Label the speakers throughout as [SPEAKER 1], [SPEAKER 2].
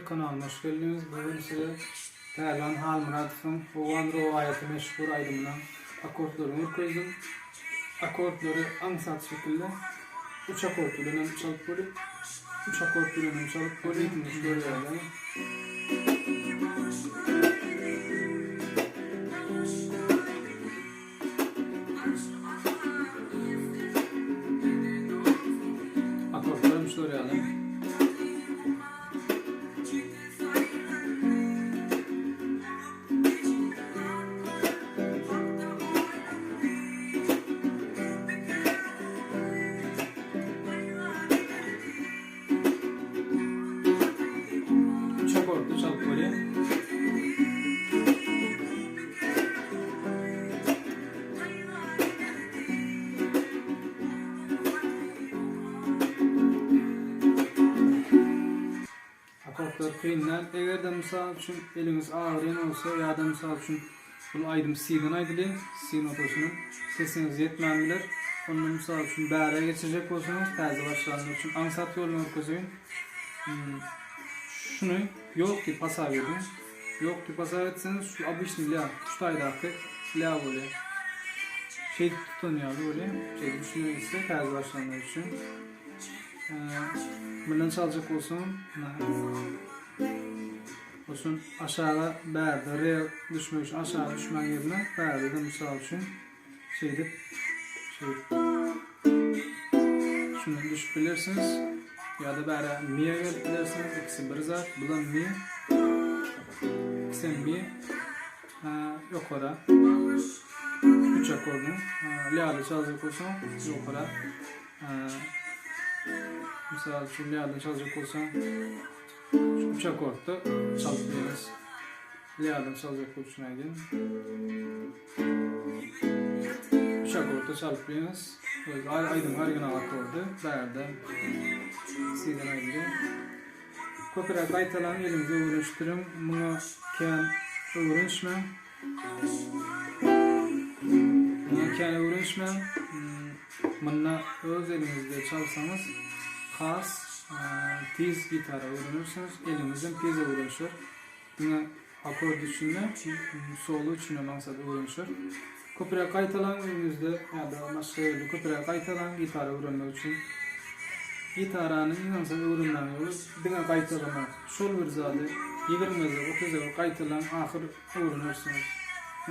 [SPEAKER 1] kanalyma hoş geldiňiz. Bu gün size Pälwan Halmyradowyň Owgan rowaýaty meşhur aýdymynyň akkordlaryny görkezdim. Akkordlary aňsat şekilde üç akkord bilen hem çalyp bolýar. Üç akkord bilen hem çalyp bolýar. Ritmini görýärler. Akkordlar hem şular ýaly. Üç akordda çalyp bolýar. Akordlar kyn däl. Eger-de mysal üçin eliňiz agyrýan bolsa ýa-da mysal üçin bul aýdym C-den aýdylýar, C notasynyň sesiňiz ýetmän biler. Onda mysal üçin bärä geçirjek bolsaňyz täze başlanlar üçin aňsat ýoluny görkezeýin. Şuny ýok diýip hasap ediň. Ýok diýip hasap etseňiz şu obyçnyý lä, şu taýdaky lä bolýar. Şeýdip tutan ýaly bolýar. Şeýdip düşündirip gitse täze başlanlar üçin. Mundan çaljak bolsaň, Olsun aşaga bärde re düşmek üçin aşaga düşmäň ýerine bärde de mysal üçin şeýdip şeýdip şundan düşüp bilersiňiz ýa-da bäre miýe gelip bilersiňiz ikisi bir zat bulam mi ikisem mi ýokara üç akordyň lýada çaljak bolsaň ýokara Mysal üçin lýadan çaljak bolsaň şu üç akordda çalyp bilýäňiz. Lýadan çaljak bolup şuny aýdýan. Üç akordda çalyp bilýäňiz. Öz aýdym original akordy bärde C-den aýdylýar. Köpräk gaýtalaň, eliňizi öwrenişdiriň. Muňa kän öwrenişmäň. Muňa kän öwrenişmäň. Munda öz eliňizde çalsaňyz has tiz gitara öwrenersiňiz, eliňiz hem tiz öwrenişer. Diňe akord üçin däl, solo üçin hem aňsat öwrenişer. Köpräk gaýtalaň öýüňizde ýa-da başga ýerde köpräk gaýtalaň gitara öwrenmek üçin. Gitarany iň aňsat öwrenmäň ýoly diňe gaýtalamak. Şol bir zady 20 gezek, 30 gezek gaýtalaň ahyr öwrenersiňiz.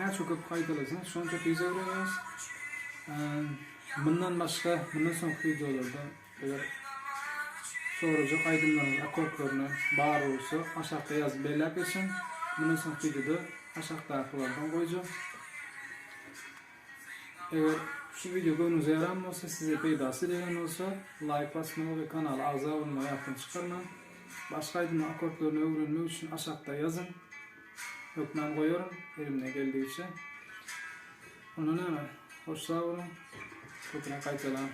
[SPEAKER 1] Näçe köp gaýtalasaňyz şonça tiz öwrenýäňiz. Mundan başga, mundan soňky wideolarda eger sorajak aýdymlaryňyz akkordlaryny bar bolsa aşakda ýazyp belläp geçiň. Mundan soňky wideoda aşakdakylardan goýjak. Eger şu wideo göwnüňize ýaran bolsa, size peýdasy degen bolsa, laýk basmagy we kanala agza bolmagy ýatdan çykarmaň. Başga aýdymlaryň akkordlaryny öwrenmek üçin aşakda ýazyň. Hökman goýaryn elimden geldigiçe. Onda näme? Hoş sag boluň. Köpräk gaýtalaň.